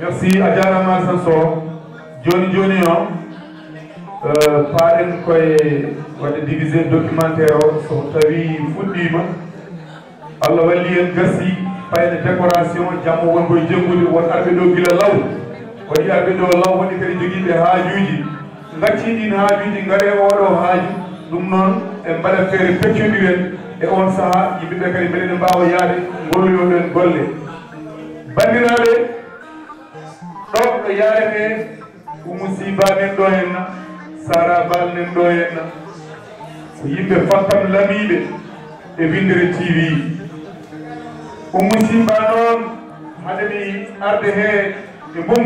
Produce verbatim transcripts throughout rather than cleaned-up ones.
Merci, a jaaraama Alassane Sow. Jooni jooni o, eh, paaɗen koye waɗde divisé documentaire o, so tawi fuɗɗiima. Allah walli en, gasi, payne décoration, jamma won koye janngude, won arɓe ɗo gila law. Waɗi arɓe ɗo law, waɗi kadi jogiiɓe haajuuji. Ngacci ɗin haajuuji, ngare oɗo haaju. Ɗum noon, en mbaɗa feere peccondiren e on sahaa, yimɓe ɓe kadi mbeɗa ene mbaawa yaade, ngolloyo ɗon golle. Banndiraaɓe, ɗo ɗo yaarete, Oumou Sy Ba nen ɗo henna, Sara Bal nen ɗo henna. Ko yimɓe Fattam lamiiɓe e Winndere T V. Oumou Sy Ba noon, hade mi arde he e mum,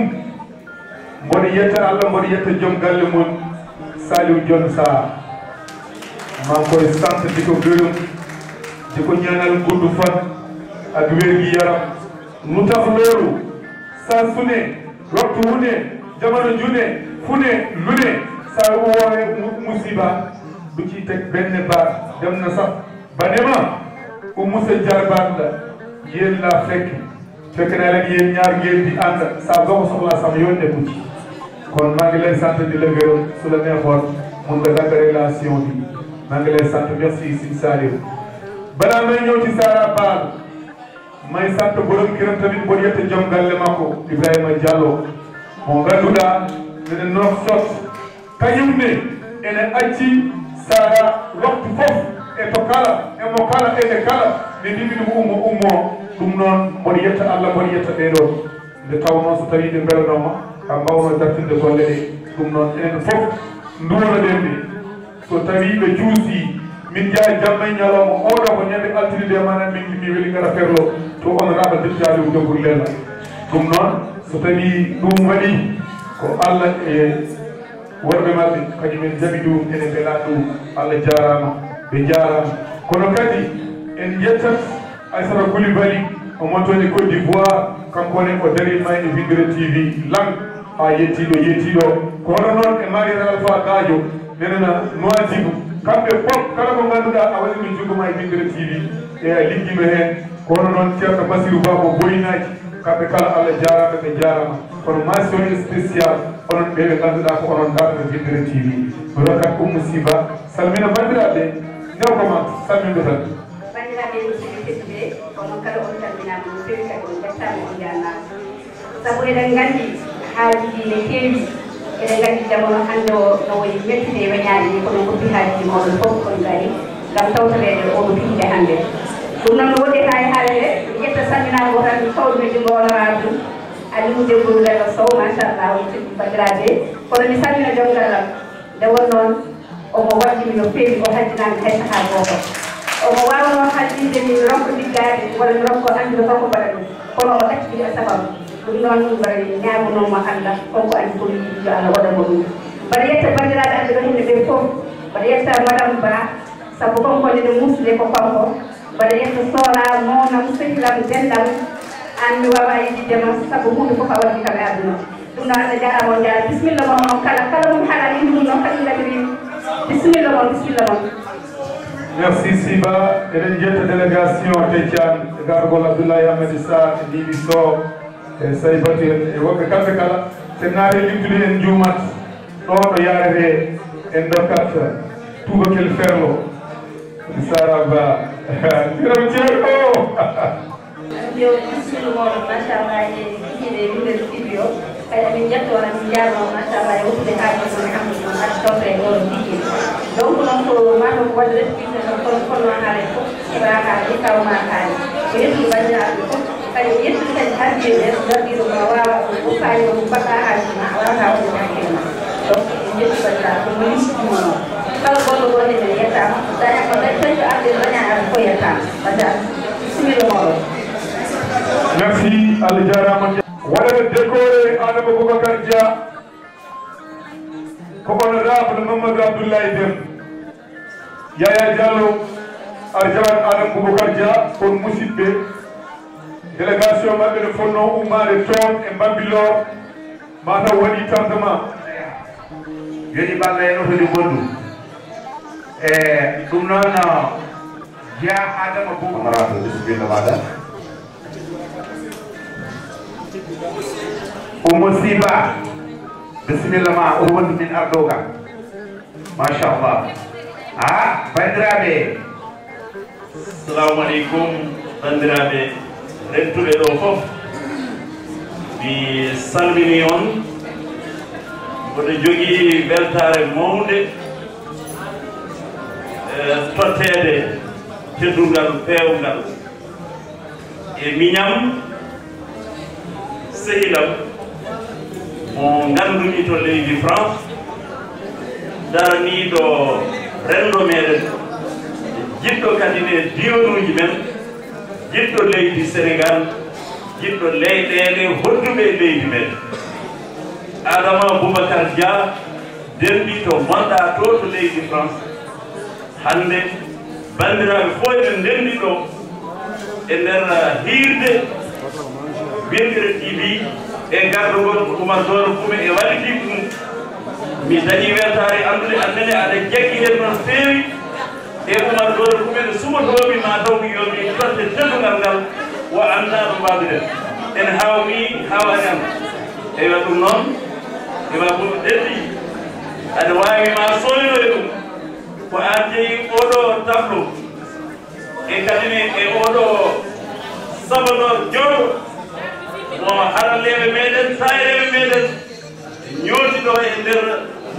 mboɗo yetta Allah, mboɗo yetta joom galle mon, Saliou Dione Sarr. Maa koye sant, di ko gërëm, di ko ñaanal gudd fan ak wér gi yaram. Lu tax loolu? Saa su ne, waxtu wu ne, jamono ju ne, fu ne, lu ne, saa yu woowee mu-, Oumou Sy Ba, du ci teg benn baat, dem na sax ba ne ma, Oumou sa jarbaat la, yéen laa fekk, fekk naa leen yéen ñaar ngeen di ànd, saa boo ko soxlaa sama yoon nekku ci. Kon maa ngi lay sant, di la gërëm, su la neexoon, mun nga dagg relation bi. Maa ngi lay sant, merci, Sëñ Saliou. Balaa may ñëw ci Sara Bal, may sant borom këram tamit, mboɗo yetta joom galle makko, Ibrahima Diallo, mo ngannduɗaa, minen Nouakchott, kañum ne ene acci Sara waxtu fof, e to kala, e mo kala, e nde kala, nde ndimmi ɗum ummo, ummo. Ɗum noon, mboɗo yetta Allah, mboɗo yetta ɓee ɗoo. Nde tawnoo so tawii ɓe mbelanooma, kam mbaawno dartinde golle ɗe. Ɗum noon, enen fof nduwanoɗen ɓe. So tawii ɓe cuusii, min njaha jamma e ñalawma, oɗo ko ñande altine nde, maanaam min, min weli ngara ferlo to honorable député Aliou Dembourou Leela. Ɗum noon, so tawii ɗum waɗi, ko Allah e worɓe maɓɓe, kañum en jaɓi ɗum, ene mbela ɗum. Allah jaaraama, ɓe njaaraama. Kono kadi, en njettat Aissata Coulibaly, omo toon e Côte d'Ivoire, kanko ne o dariima e Winndere T V, Lang, haa yettii ɗo, yettii ɗo. Ko hono noon e Mariama Alpha Gadio, nenana Nouadhibou. Kamɓe fof, kala ko ngannduɗaa a waɗi ɗum junngo ma e Winndere T V, e a liggiima heen. Ko hono noon Ceerno Basirou Ba mo Boyinaji, kamɓe kala Allah jaaraama, ɓe njaaraama. Kono mention spéciale, onon ɓe ɓe ngannduɗaa ko onon ngarata Winndere T V. Mi rokkat Oumou Sy Ba, salmina banndiraaɓe, ndew ko ma, salminde tan. Banndiraaɓe musidɓe tedduɓe, onon kala on calminaama no feewi, kadi on njettaama, on njaarnaama. Sabu eɗen nganndi haajuuji ne keewi, eɗen nganndi jamano hannde o no wayi mettude e weñaade ni, kono ngoppi haajuuji mooɗon fof on ngari ngam tawtoreede oo ɗoo fijirde hannde. Ɗum noon no woɗɗi haa e haalde, mi ƴetta salminaango tan, mi fawɗi mi junngo honorable Aliou Dembourou Leela Sow, machallah, on teddu banndiraaɓe, kono mi salmina joom ngallam. Nde won noon, omo waɗɗi mi no feewi, o hajjinaani hay sahaa gooto. Omo waawnoo hajjinde mi, mi ronka liggaade, walla mi ronka anndude holko mbaɗa ɗum. Kono omo ɗacci ɗum e sababu. Ɗum noon, mbaɗa ñaagunoo mo Allah, holko anndi ko mi yiɗi, yo Allah waɗan mo ɗum. Mbaɗa yetta banndiraaɓe aɓe ɗo henne ɓe fof. Mbaɗa yetta Madame Ba, sabu kanko nde muusde ko kanko. Mbaɗa yetta Soora, mawnam, sehilam, denndam. Aan mi waawaa yejjitde ma, sabu huunde fof a waɗi kam e aduna. Ɗum noon, Allah jaaraama, on njaaraama. Bisimilla mon, on kala, kala mo mi haalani ɗum noon, kañum ngadiri. Bisimilla mon, bisimilla mon. Merci, Sy Ba. Eɗen njetta délégation Teccaan, e gargol Abdoulaye Hamady Sarr, e Bibi Sow, e Saybatu en, e woɓɓe kamɓe kala. So en naati limtude en juumat. Ɗo ɗo yaarete en ndokkat tuubakel ferlo. Sara Ba. Mbiram ceerno. Yo bisimilla moɗon, machallah, e kikiɗe Winndere T V o. Kadi amin njetto on, amin njaarno on, machallah, e woppude haaji mon e Amadou mon, addi tawta e oɗo kikiɗe. Donc noon ko maɗo ko waɗi respecté noon, kono kono haala fof, kiɓa haala, kaw ma haala. Ko yettude banndiraaɓe fof. Kadi o yettude kadi hardiiɓe ɓe, so gardiiɗo ma waawa ɗum, uppaani ɗum, mbaɗɗa haaji ma, a waawataa waɗde hakkille ma. Donc, en njetti banndiraaɓe, ko mo limti ɗum noon. Kala goɗɗo ɗo heen ene yettaama, daña ko dañ, tañ ko arde, daña arde ko yettaama. Banndiraaɓe, bisimilla mooɗon. Merci, Allah jaaraama. Waɗata décoré Adama Boubacar Dia, ko honorable Mamadou Abdoulaye Deme. Yaya Diallo, Arjawan Adam Boubacar Dia, kon musidɓe. Délégation maɓɓe no fonnoo ummaade toon e Bambilor, maa taw waɗii tardement. Yoni Balla e oto ndi bondu. E ɗum noon, Dia Adama Boubacar. Honorable, bisimilla maaɗa. Oumou Sy Ba, bisimilla ma, o wondu min ardoga. Machallah. Ha, bandiraɓe. Assalamu aleykum, bandiraɓe. Rentuɓe ɗo fof, mi salmini on. Mboɗo jogii weltaare mawnde, e totteede teddungal peewngal e miñam, sehil am, mo nganndumi to leydi France, daraniiɗo renndo meɗen, jiɗɗo kadi ne diiwanuuji men, jiɗɗo leydi Sénégal, jiɗɗo leyɗeele hoɗduɓe e leydi men. Adama Boubacar Dia, denɗi to ngonɗa to, to leydi France. Hannde, banndiraaɓe fof eɗen ndenndi ɗo e nder hiirde Winndere T V e gardugol Oumar Doro Koume e wallitiiɓe mum. Mi dañi weltaare anndude annene aɗa jaggi en no feewi. E Oumar Doro Koume no suɓotoomi ma taw yomi totte teddungal ngal, o anndaa no mbaawduɗen. En haawni, haawani am. Eywa, ɗum noon, ima ɗum ɗeɗɗi. Aɗa waawi ma sooynoye ɗum. Ko aan jeyi oɗo tableau. E kadi ne e oɗo sabono jooɗo. Mo haralleeɓe meɗen, taayreeɓe meɗen. Ñooti ɗo e nder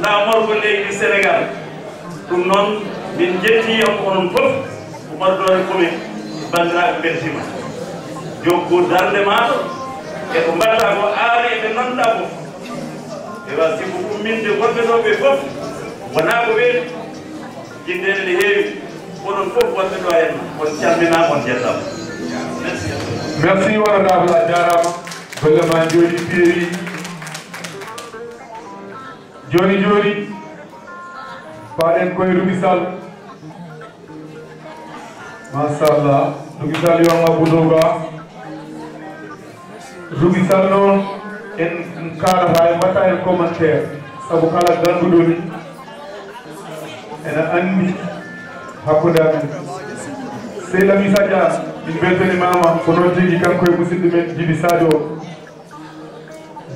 laamorgo leydi Sénégal. Ɗum noon, min njettii on onon fof, Oumar Doro Koume, banndiraaɓe mbeltiima. Jokku darnde maaɗo e ko mbaɗɗaa ko, aare e ɓe nanndaa ko. Ewa, sibu umminde wonɓe ɗo ɓe fof, wonaa ko weeɓi. Jinneede ne heewi, onon fof wonɓe ɗo henna, on calminaama, on njettaama. Merci. Merci, honorable, a jaaraama. Golle ma njooɗi, peewi. Jooni jooni, paaɗen koye Rugisal. Machallah, Rugisal yo Abou Doga. Rugisal noon, en kaalata, en mbaɗata heen commentaire, sabu kala ngannduɗo ni ene anndi hakkunde amen. Seydi Lamine Sadia, min mbeltanimaama, ko noon tigi kanko e musidɗo men Djiby Sadio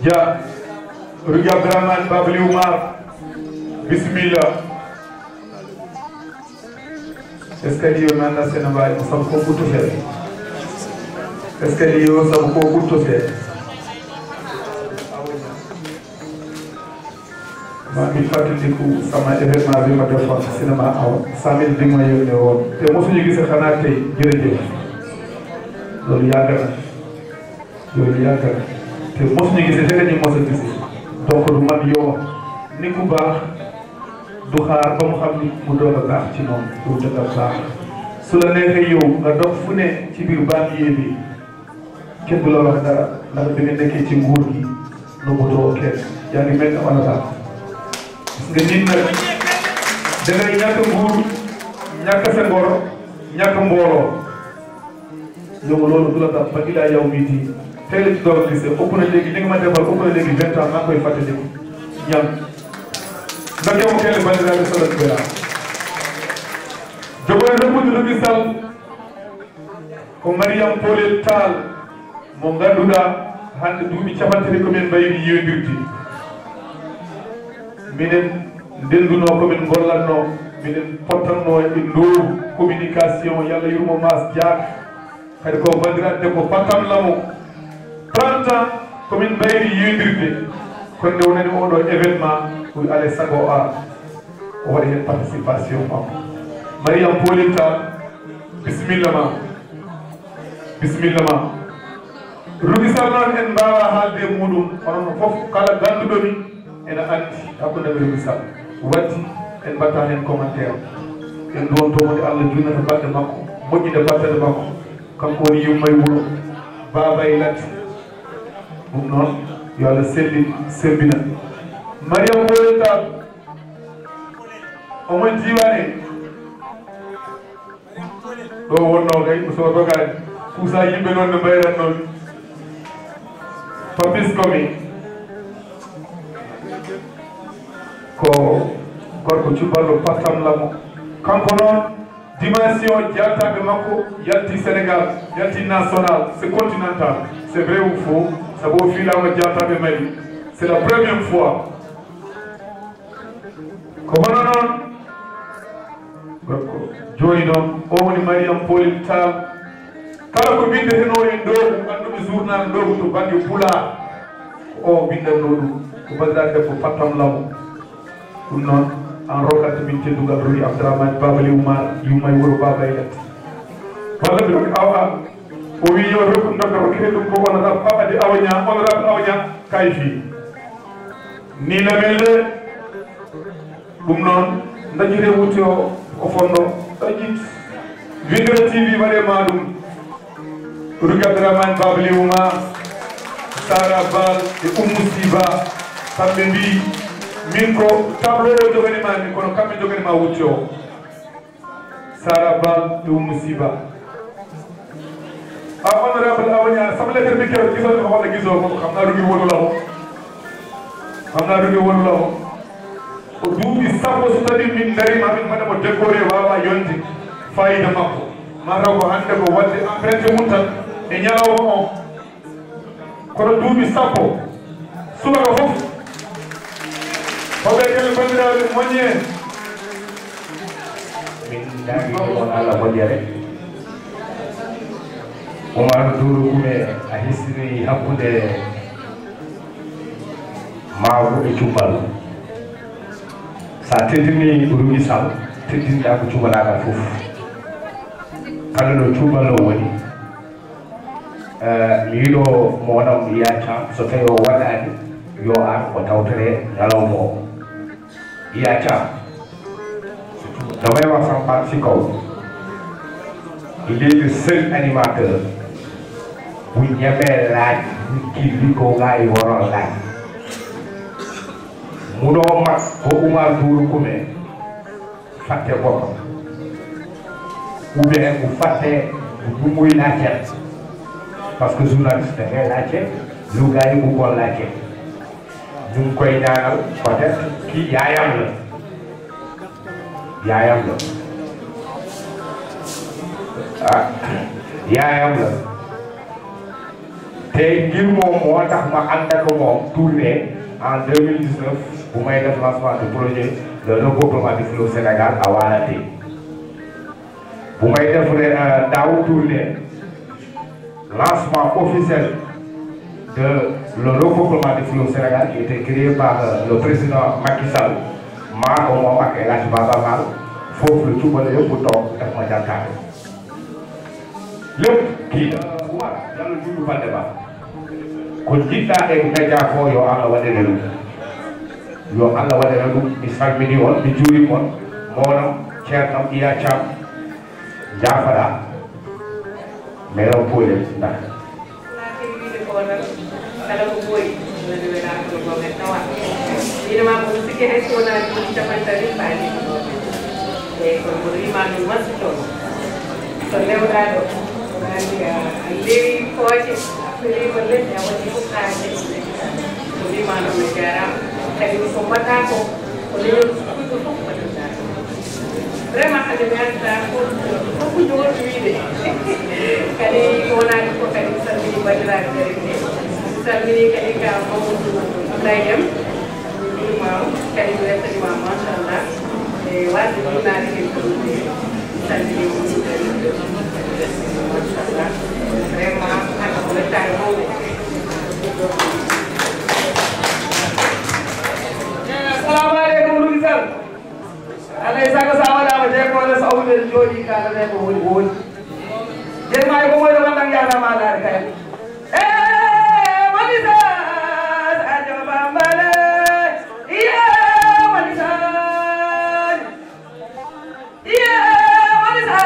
Dia, Rugi Abdourahmane Babli Oumar, bisimilla. Est-ce que ɗiyo nanna sene mbawi mo sabu ko ɓutto seeɗa? Est-ce que ɗiyo sabu ko ɓutto seeɗa? Ma mi fàttaliku sama événement bi ma defoon cinéma aw cent mille bi ma yónnee woon, te mosuñu gise xanaa tey. Jërëjëf. Loolu yàgg na. Loolu yàgg na. Te mosuñu gise, te dañu mos a gise. Donc du man yow, nit ku baax du xaar ba mu xam nit mu doog a baax ci moom, du dëgg a baax. Su la neexee yow nga dox fu ne ci biir banlieue bi, kenn du la wax dara, ndax bi nga nekkee ci nguur gi, noppatoo kenn, yaa ngi mel ne honorable. Gis nga, nit nag da ngay ñàkk nguur, ñàkk sa ngor, ñàkk mbooloo. Yow, loolu du la dab ba ilaa yow mii di. Tey la ci doon gisee, ëpp na léegi, li nga ma defal ëpp na léegi vingt ans, maa ngi koy fàttaliku. Ñaan. Ndokkee mo kelle, banndiraaɓe, Salat Bera. Jogoy rewɓe no gisal. Ko Mariam Polel Tall, mo ngannduɗaa hannde duuɓi cappanɗe tati ko min mbayri yewtirde. Minen ndennduno, ko min ngollatno, minen pottanno e ndow communication, Yalla yurmo Mass Diack. Kadi ko banndiraaɗo debbo Patam Lamo, trente ans ko min mbayri yewtirde, kono nde wonani oɗo événement, o wi alay sago o ara, o waɗa heen participation makko. Mariam Polel Tall, bisimilla ma, bisimilla ma. Rugisal noon en mbaawa haalde e muɗum, onon fof kala ngannduɗo mi ene anndi hakkunde amen e Rugisal. Waddi en mbaɗta heen commentaire. En nduwanto mo nde Allah junnata balɗe makko, moƴƴina battane makko. Kanko woni yumma e wuro, baaba e ladde. Ɗum noon, yo Allah sellin, sembina. Mariam Polel Tall, omo diiwaan he. Ɗo wonnoo kay, ko so dogaani. Kuusa yimɓe noon no mbayratnoo mi. Papis Komi. Ko gorko cuballo Patam Lamo. Kanko noon, dimension jaltaaɓe makko yalti Sénégal, yalti national, c'est continental. C'est vrai ou faux? Sabu o fiilaama jaataaɓe Mali, c'est la première fois. Ko hono noon, gorko jooni noon, o woni Mariam Polel Tall. Kala ko winndetenoo e ndoogu, annduɓe journal ndoogu to bannge Pulaar, ko o winndannoo ɗum, ko banndiraaɗo debbo Pattam Lamo. Ɗum noon, aan rokkata min teddungal, rowi Abdourahmane Baba Liw Mar, yummay wuro Baba e Latti. Walla mi rokka awa, o wii yo rokku, ndokka rokkete ɗum ko honorable Amadou Awa Niang, honorable Awa Niang, kay fii. Ni lamelle, ɗum noon, dañire wutte o, o fonno, dañit. Windere T V waɗe ma ɗum. Ruki Abdourahmane Baba Liw Mar, Sara Bal e Oumou Siba, kamɓe mbii, min ko tableau o jogani ma, min kono kamɓe jogani ma wutte o. Sara Bal e Oumou Siba. A honorable Awa Niang, sama lettre mi kew, gisoo ko hono gisoo ko, xam naa rugi wonu la ko. Xam naa rugi wonu la ko. Ko duuɓi sappo so tawi min darima, min mbaɗa mo décoré, waawa yonde fayida makko. Mataw ko hannde ko waɗde empreinte mum tan e ñalawma o. Kono duuɓi sappo, subaka fof, hoɓe kala banndiraaɓe moƴƴe. Min ñaagii on Allah moƴƴere. Oumar Doudou Koumé, a hesɗini hakkunde maagu e cuballo. So a teddini Rougui Sall, teddinɗaa ko cubalaagal fof. Kala ɗo cuballo woni, eh, mi yiɗo mo wonam Iya Thiam, so tawi o waɗaani, yo ar o tawtore ñalawma o. Iya Thiam, damay wax sama baat ci kaw. Il est le seul animateur bu ñemee laaj nit ki li ko gars yi waroon laaj. Munoo mag ko Oumar Doudou Koumé fàtte boppam. Ou bien mu fàtte lu muy laajte. Parce que journaliste dafay laajte lu gars yi bëggoon laajte. Ñu ngi koy ñaanal peut-être kii yaayam la. Yaayam la. Ah, yaayam la. Te ngir moom moo tax ma ànd ak moom tournée en deux mille dix-neuf, bu may def lancement du projet de regroupement du fleuve Sénégal à Walanté. Bu may def, euh, daaw tournée, lancement officiel de le regroupement du fleuve Sénégal qui était créé par, euh, le président Macky Sall, maa ko moom ak El Hadj Baba Fall, foofu la jubale yëpp toog def ma jàkkaarloo. Lépp kii la. Voilà, yàlla jublu Bande Ba. Ko jiɗɗa e média ko yo Allah waɗane ɗum. Yo Allah waɗane ɗum. Mi salmini on, mi juurima on. Moonam, ceernam, Iya Thiam. Njaafaɗa. Meeɗa Poolel, ndaa. Naati wiide ko tan, kala ko ɓooyi, woni wela ko ɗo gomen tawa. Wiide ma ko sikki hay so wonaa ɗum capantati faali. Eyi, kono mboɗo wima ɗum wasi toon. To lewɗa ɗo, wona mbiya a lewi kooƴe, a feliima leɗɗe, a waɗi fof kaaje. Ko wima noon mi jaaraama. Kadi ko mbaɗɗa ko, ko leñol fulɓe fof mbaɗata. Vraiment hannde mi anndaa ko, ko hunde wonde wiide. Kadi ko wonaani ko kadi mi salmini banndiraaɓe dariɓe. Mi salmini kadi ka Mamadou Abdoulaye Deme. Mi juurima on, kadi mi weltanima machallah. E waasde ɗum naade kadi ko ɗum de. Mi salmini on, mi juurima on, machallah. Vraiment hannde ko weltaare mawde. Assalamu aleykum, Rougui Sall. Alay sago sa waɗaama jeegoole so awde jooɗi kaalane ko woni woni. Jeema e ko moyɗo wonɗan yaanama alaade kay. Eh, woni sa Sadio Bambale. Iya, woni sa. Iya, woni sa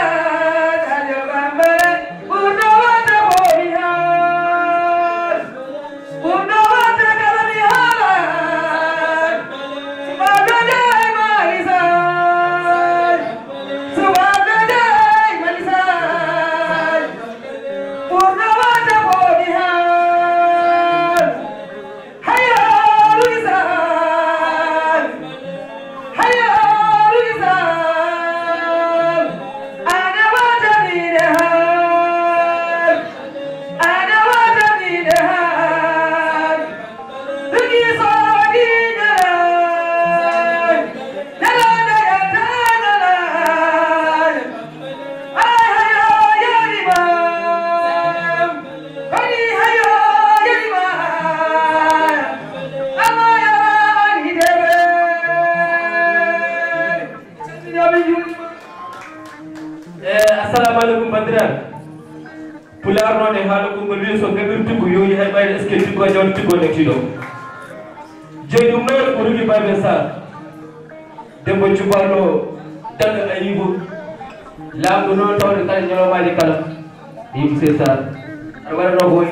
Sadio Bambale. Ɓurɗo wata ko mi haal. Arnooɗe haala konngol wiye so gaɓir tuggo yo yahay ɓayde est-ce que tuggo a jawta tuggo natti ɗo. Jeydi Umar ko Rugi Babe Sarr. Dembo Cuballo Daga Ayibu. Laamɗo noon tawde kala ñalawmaaji kala. Yimɓe Sey Sarr. Aɗa waɗa ɗo boy.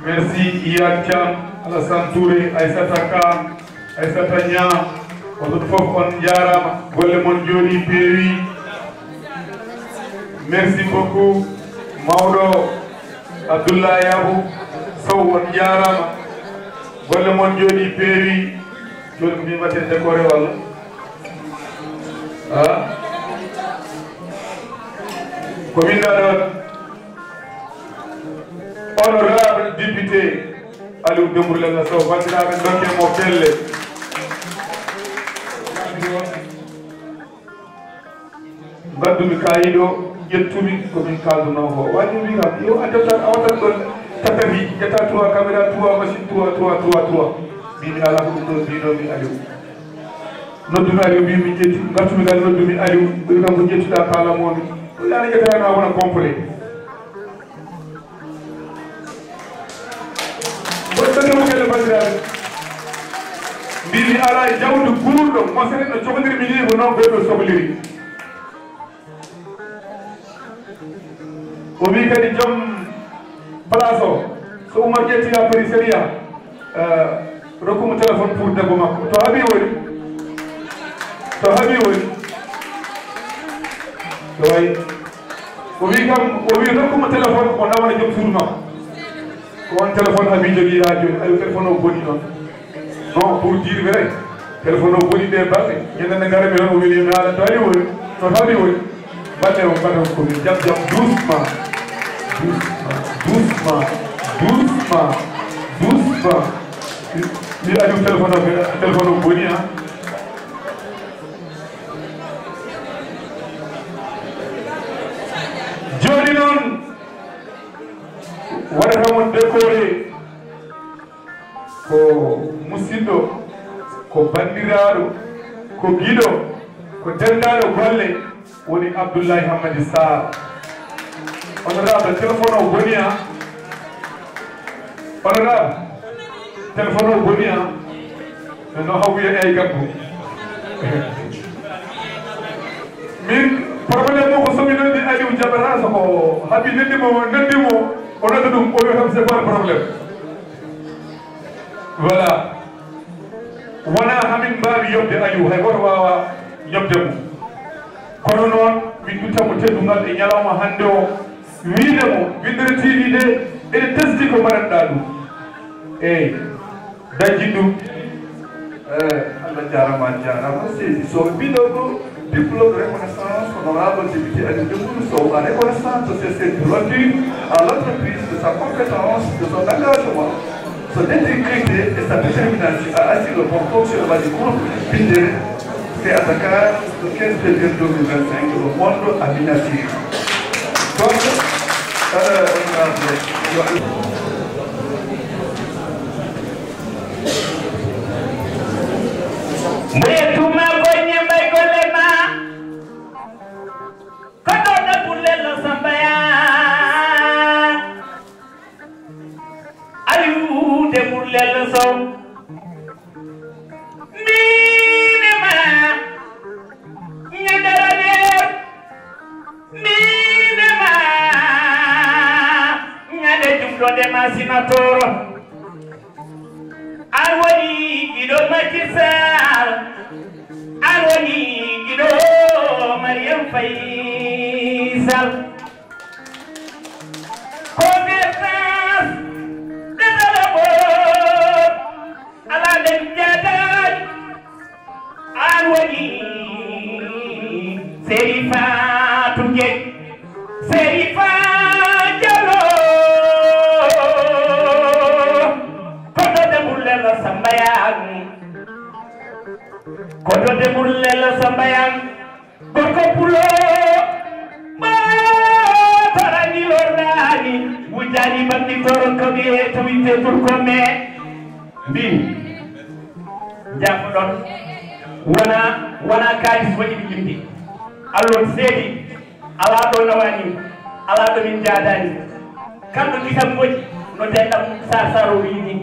Merci Iyad Thiam, Alassane Touré, Aissata Ka, Aissata Niang, onon fof on njaaraama, golle mon njooɗii peewi. Merci beaucoup mawɗo Abdoulaye Abou Sow, on njaaraama, golle mon njooɗii peewi. Jooni ko min mbaɗten décoré walla? Ah? Ko min ɗaɗon. Honorable député Aliou Dembourou Lella Sow, bandiraɓe, dokke mo pelle. Mbaddumi kaayiɗo, ƴettumi ko min kaldunoo ko. Wani wi kam, yo a tata, a watan ɗon tatafi, ƴetta trois caméra, trois machine, trois, trois, trois, trois. Mbimi ala ko ɗum ɗo mbinomi Aliou. Noddumi Aliou, mbimi ƴetti, ngartumi kadi noddumi Aliou, ɓuri kam ko ƴettuɗa kaalamomi. Ɗum yana ƴettana wona complet. Mboɗo ɗo ɗum kadi banndiraaɓe. Mbimi alaa jawdi guurɗo mo seɗen no cohlirmi ni ko noon goɗɗo sohliri. O wi kadi joom place o, so Oumar ƴetti a pari sériya, eh, rokkumo téléphone pour debbo makko. To haɓi woni? To haɓi woni? Ɗo wayi. O wi kam, o wi rokkumo téléphone, o nawana joom suudu makko. Ko on téléphone haɓi jogii haa jooni? Ayo, téléphone o boni noon. Non, pour dire vrai, téléphone o boni ɓe baɓe. Ñande nde ngarmi noon, o weli mi haala to ari woni, to haɓi woni. Baɗɗe o mbaɗa ko min jam jam, doucement. Doucement, doucement, doucement, doucement. Mi adi téléphone o, téléphone o boni, ha. Jooni noon, waɗata mo décoré ko musidɗo, ko banndiraaɗo, ko giɗo, ko denndaaɗo golle, woni Abdoulaye Hammadi Sarr. Honorable, téléphone o boni, ha? Honorable, téléphone o boni, ha? No hawwi e ay gabbo. Min, problème o ko somi noddi Aliou Diabata, so ko haɓi noddi mo, noddi mo, o nodda ɗum, o wiya kam c'est quoi le problème? Voilà. Wona hamin mbaawi yoɓde Aliou, hay gooto waawaa yoɓde mo. Kono noon, min ɗutta mo teddungal e ñalawma hannde o, wiide mo, Winndere T V de, ene teskii ko mbaɗanɗaa ɗum. Eey, dañji ɗum. Eh, Allah jaaraama, a jaaraama, seydi Sow. Mbiɗo ko diplôme de reconnaissance, honorable député Aliou Dembourou Sow, en reconnaissance de ses services rendus à l'entreprise, de sa compétence, de son engagement, son intégrité et sa détermination à assurer le bon fonctionnement du groupe Bindere, fait à Dakar, le quinze février deux mille vingt-cinq, le monde en miniature. Donc, euh, honorable, Mboye tuma ko ñembay golle ma. Ko ɗo ɗaɓɓu lello Samba ya. Aliou de ɓur lello Sow. Mine ma. Ñandara de. Mine ma. Ñande jumɗo de ma sina toro. An woni giɗo Macky Sall, an woni giɗo Mariam Faye Sall. Convergence de Talabo, ala nden jaadaani. An woni Serifatou Gueye, Serifa Diallo. Koto de ɓurlelo Samba Yang, koto de ɓurlelo Samba Yang. Gorko pulo, ma torani lornani, wujani bamɗi toron ko ɓiye to witte turko me. Mbi, jafo ɗon, wona, wona kalis waɗi ɗi yimɓe. Allon seedi, ala ɗo nawani, ala ɗo min jaadani. Kamɓe kisal moƴƴi no denɗam Sar Sar o wiyi ni,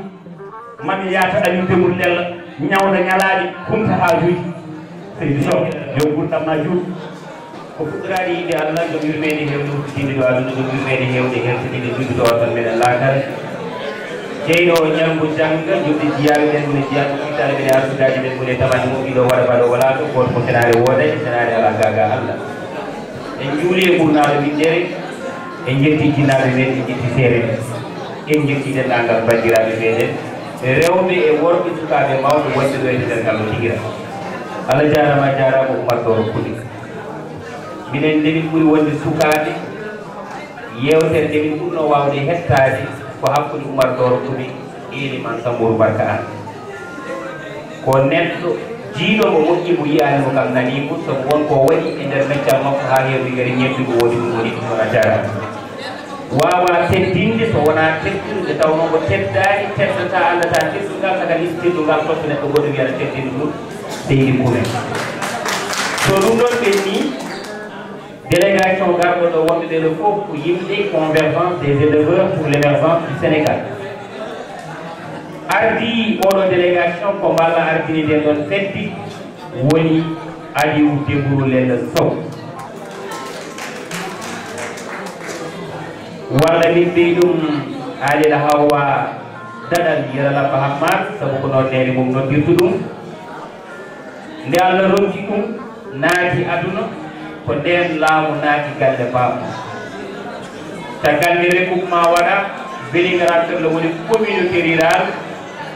mami yaata Aliou Dembourou Lella, ñawda ñalaaɗi, humta haajuuji. Seydi Sow, yo gurdam ma juut. Ko fuɗɗoraade yiɗde Allah, jom yurmeende heewde huftitiinde ɗo aduna, jom yurmeende heewde hertitiinde juddude o tan meɗen laakara. Jeyɗo o ñalngu jannga, joddi jiyaaɓe ɓen, mune jiyaaɓe kittaale ɓen e arsugaaji ɓen, mune tamani mo ɗiɗo waɗa baɗo walaa to, gooto ko senaare wooda e senaare alaa gaaga Allah. En njuuli e ɓurnaaɗo winndere, en njetti jinnaaɓe men, en njetti seere men. En njetti denndaangal banndiraaɓe meɗen, rewɓe e worɓe, sukaaɓe e mawɓe wonɓe ɗo e nder ngal no tigira. Allah jaaraama, a jaaraama Oumar Doro Kouly. Minen nde min ɓuri wonde sukaaɓe, yeewtere nde min ɓurnoo waawde hettaade ko hakkunde Oumar Doro Kouly e Elimane Sambourou Barka Anne. Ko neɗɗo jiiɗo mo, moƴƴi mo, yiyaani mo, kam nanii mo, sabu won ko o waɗi e nder meccal makko haa heewi gari ñebbi ko woni ɗum woni ɗum, on a jaaraama. Waawaa teddinde so wonaa teddunde, taw noon ko teddaani, teddata, anndataa teddungal, saka lis teddungal, totta neɗɗo goɗɗo wiyata teddinde ɗum, seydi kumen. So ɗum ɗon ɓennii, délégation garɗo ɗo wonɓe ɓee ɗo fof ko yimɓe Convergence des éleveurs pour l'émergence du Sénégal. Ardii oɗo délégation ko mballa ardini nden ɗon fedde woni Aliou Dembourou Lella Sow. Walla min mbiy ɗum Alila Hawwa Daɗal Yero Labba Hammat, sabu ko noon neene mum noddirta ɗum. Nde Allah ronki ɗum, naati aduna, ko ndeen laamu naati galle baaba. Caggal nde regroupement waɗa, Vélingara Perle woni communauté rurale,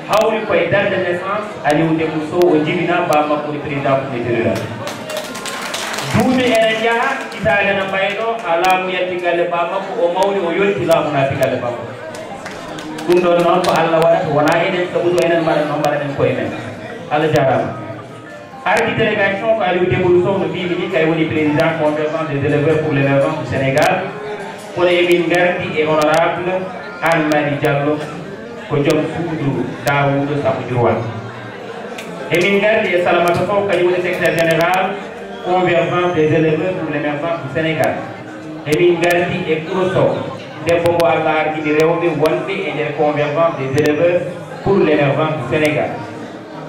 hawri ko e date de naissance Aliou Dembourou Sow, o jibina baaba makko woni président communauté rurale. Duuɓi ene njaha, hitaande ene mbaylo, haa laamu yalti galle baaba makko, o mawni, o yonti, laamu naati galle baaba makko. Ɗum ɗon noon ko Allah waɗata, wonaa enen, sabu so enen mbaɗat noon, mbaɗanen koye men. Allah jaaraama. Ardi délégation ko Aliou Dembourou Sow, no mbiimi ni, kay woni président Convergence des éleveurs pour l'émergence du Sénégal. Kono emin ngardi e honorable Anne Marie Diallo, ko joom suudu Daouda Samba Diourouane. Emin ngardi e Salamata Sow, kañum woni secrétaire général Convergence des éleveurs pour l'émergence du Sénégal. Emin ngardi e Kouro Sow, debbo mbo Allah ardini rewɓe wonɓe e nder Convergence des éleveurs pour l'émergence du Sénégal.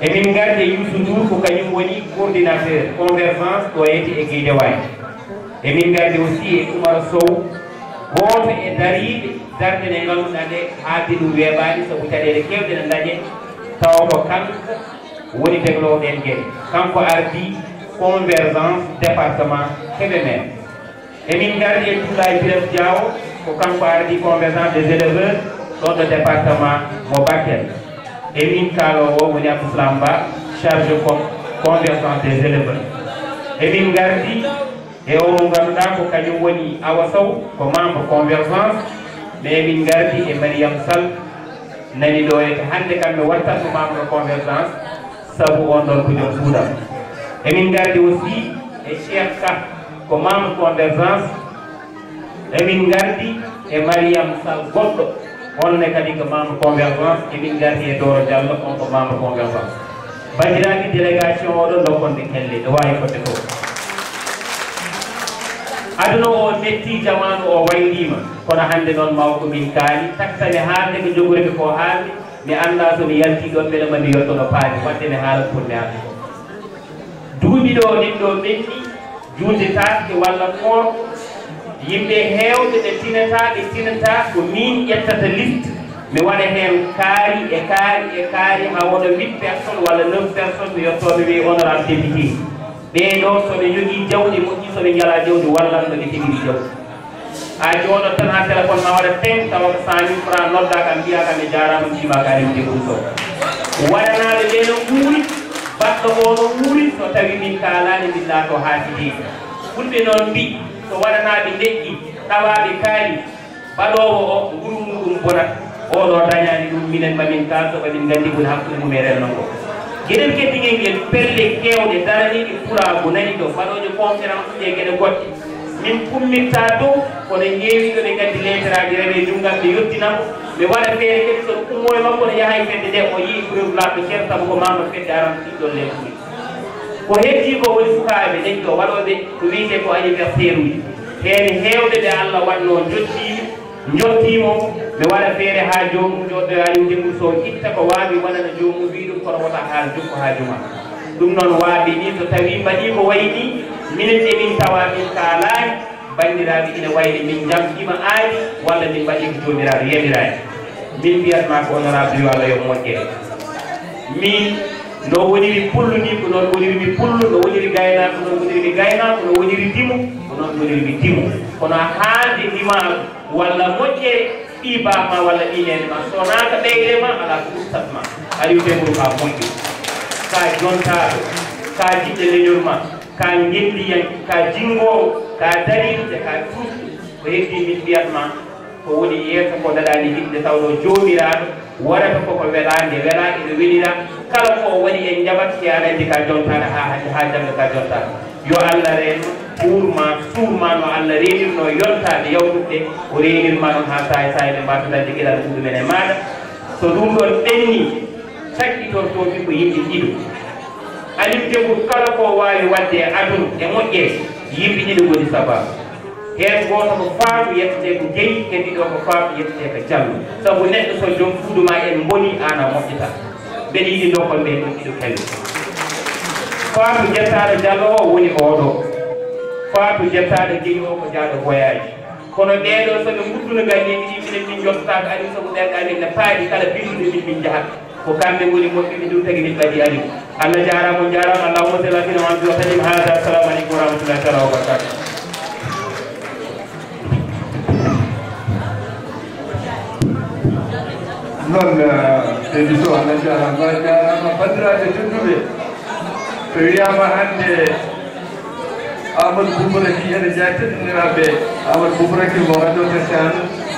Emin ngardi e Youssou Ndour, ko kañum woni coordinateur Convergence ɗo yeeti e Guédiawaye. Emin ngardi aussi e Oumar Sow, gooto e dariiɓe darnde nde ngannduɗaa nde, haalde ɗum weeɓaani, sabu caɗeele keewɗe ne ndañe, tawa ko kanko woni degloowo ɗeen geɗe. Kanko ardii Convergence département Kébémer. Emin ngardi e Abdoulaye Birame Diawo, ko kanko ardii Convergence des éleveurs ɗoon ɗo département mo Bakel. Emin kaaloowo woni Abdou Salam Ba, chargé com-, Convergence des éleveurs. Emin ngardi e o mo ngannduɗaa ko kañum woni Awa Sow, ko membre Convergence, mais emin ngardi e Mariam Sall, nani ɗo e hannde kam mi wattat mo membre Convergence, sabu on ɗon ko joom suudam. Emin ngardi aussi e Cheikh Ka, ko membre Convergence. Emin ngardi e Mariam Sall goɗɗo, on ne kadi ko membre Convergence. Emin ngardi e Doro Diallo, on ko membre Convergence. Banndiraaɓe, délégation oɗo ndokkon ɓe kelle, no waawi fodde fof. Aduna o metti, jamaanu o wayliima, kono hannde noon mawko min kaali, takkane haalde ko njogormi ko haalde, mi anndaa so mi yaltii ɗoon mbeɗa ma mi yottono paadi, waɗde mi haala ko foti mi haalde ko. Duuɓi ɗo min ɗo ɓenni, juulde taaske walla koor, yimɓe heewɓe ɓe tinataa, ɓe tinataa, ko miin ƴettata liste, mi waɗa heen kaari e kaari e kaari, haa wona huit personnes walla neuf personnes, mi yottoo mi wiyi honorable député. Ɓee ɗo, so ɓe njogii jawdi moƴƴi, so ɓe njalaa jawdi, wallan no ɓe keɓiri jawdi. A jooɗoto tan haa téléphone ma waɗa teng, tawa ko cent mille francs noddaa kam, mbiyaa kam, "Mi jaaraama, mi tiimaaka, a rewde ɗum ɗo." Waɗanaaɓe ɓee no nguuri, baɗɗo oo no nguuri, so tawii min kaalaani, min laatoo haasidiiɓe. Fulɓe noon mbii, so waɗanaaɓe leƴƴi, tawaaɓe kaali, baɗoowo o, nguru muuɗum bonat. Oo ɗo dañaani ɗum, minen ma min kaal, so ɓe min nganndi woni hakkunde mum e renndo ngo. Geɗel keddingel ngel, pelle keewɗe daraniiɗe pulaagu nani ɗo, waɗooje conférence uji e geɗe goɗɗe. Min kummitta dow, kono ƴeewi ɗo ɓe ngaddi leeteraaji rewe junngo am, ɓe yottina mo. Mi waɗa feere kadi so ɗum ummoo e makko, no yaha e fedde nde, o yiyi preuve laaɓɗo cer, sabu ko membre fedde arano ɗiɗɗon leyɗe ɗiɗi. Ko heddii ko woni sukaaɓe nani ɗo, waɗooɓe ko wiyetee ko anniversaire uji. Heen heewɓe ɓe Allah waɗnoo njottiiɓe, Njottiimo, mi waɗa feere haa joomum, jooɗo Aliou Dembourou Sow itta ko waawi waɗana joomum, wi ɗum kono wota haal jokku haa juma. Ɗum noon waawi ni, so tawii mbaɗii ko wayi ni, minen emin tawa min kaalaani, banndiraaɓe ina wayri min njamɗiima aadi, walla min mbaɗii ko joomiraaɗo yamiraani. Min mbiyat ma ko honorable yo Allah yo moƴƴere. Min no woniri pullo ni, ko noon woniri mi pullo, no woniri gaynaako, ko noon woniri mi gaynaako, no woniri dimo, ko noon woniri mi dimo. Kono haalde ndimaagu walla moƴƴere, ɓii baam ma walla ɓii neene ma, so wonaa ko ɓeyre ma, alaa ko ustat ma. Aliou Dembourou ka moƴƴo, ka jontaaɗo, ka jiɗɗo leñol ma, ka ngendiyanke, ka jinngoowo, ka dariiɗo, te ka tuusɗo. Ko heddii min mbiyat ma, ko woni yeeso ko daɗaani yiɗde, tawnoo joomiraaɗo waɗata koko welaa, nde welaa ene welira. Kala ko o waɗi en njaɓat, si aɗa anndi ka jontaaɗo haa hannde, haa janngo ka jontaaɗo. Yo Allah reen ɓuur ma, suur ma no Allah reenirnoo yontaaɓe yawtuɓe, o reenir ma noon haa saay saay ɓe mbaasa dañde geɗal muɗumen e maaɗa. So ɗum ɗoon ɓennii, cakkitortooɓe ko yimɓe ɗiɗo. Aliou Dembourou kala ko waawi waɗde e aduna e moƴƴere, yimɓe ɗiɗo ngoni sabaabu. Heen gooto ko Faatu, yettetee ko Jeyi, heddiiɗo ko Faatu, yettetee ko Jallo. Sabu neɗɗo so joom suudu ma en mbonii, aan a moƴƴata. Mbeɗa yiɗi ndokkon ɓe ɗum ɗiɗo kelle. Faatu jettaaɗo Jallo o woni oɗo. Faatu jettaaɗo Jeyi o ko jaaɗo voyage. Kono ɓeeɗo so ɓe ngudduno galleeji ɗi, minen min njottaaka Aliou, sabu ɓen amin ne paaɗi kala binndunde min, min njahat. Ko kamɓe ngoni moƴƴuɓe ɗum tagi min ɓadii Aliou. Allah jaaraama, on jaaraama. Allahumma salli ala sayyidina Muhammad wa sallim. Hada, assalamu aleykum wa rahmatullahi taala wa barakatuh. Noon, eh, seydi Sow, Allah jaaraama, a jaaraama. Banndiraaɓe tedduɓe, so wiyaama hannde Amadou Boubacar Sy ene jeyaa teddindiraaɓe, Amadou Boubacar Sy mo radio Tachan,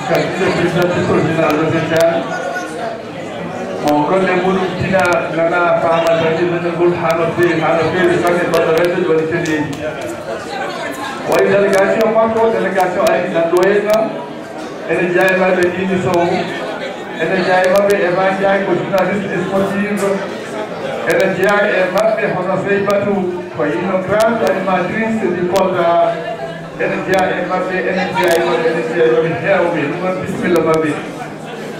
candidat présidentiel original radio Tachan. Mo golle muɗum tina nana faama tan, ina ngol haa no feewi, haa no feewi, kanko baɗɗo radio waɗi télé. Waɗi délégation makko, délégation ari nan ɗo henna. Ene jeyaa e maɓɓe Dini Sow. Ene jeyaa e maɓɓe Eva Ndiaye, ko journaliste sportive. Ene jeyaa e maɓɓe hono Seybatou, ko une grande animatrice du Kolda. Ene jeyaa e maɓɓe, ene jeyaa e maɓɓe, ene jeyaa e maɓɓe heewɓe. Ɗum noon, bisimilla maɓɓe.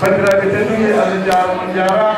Banndiraaɓe tedduɓe, Allah jaaraama, on njaaraama.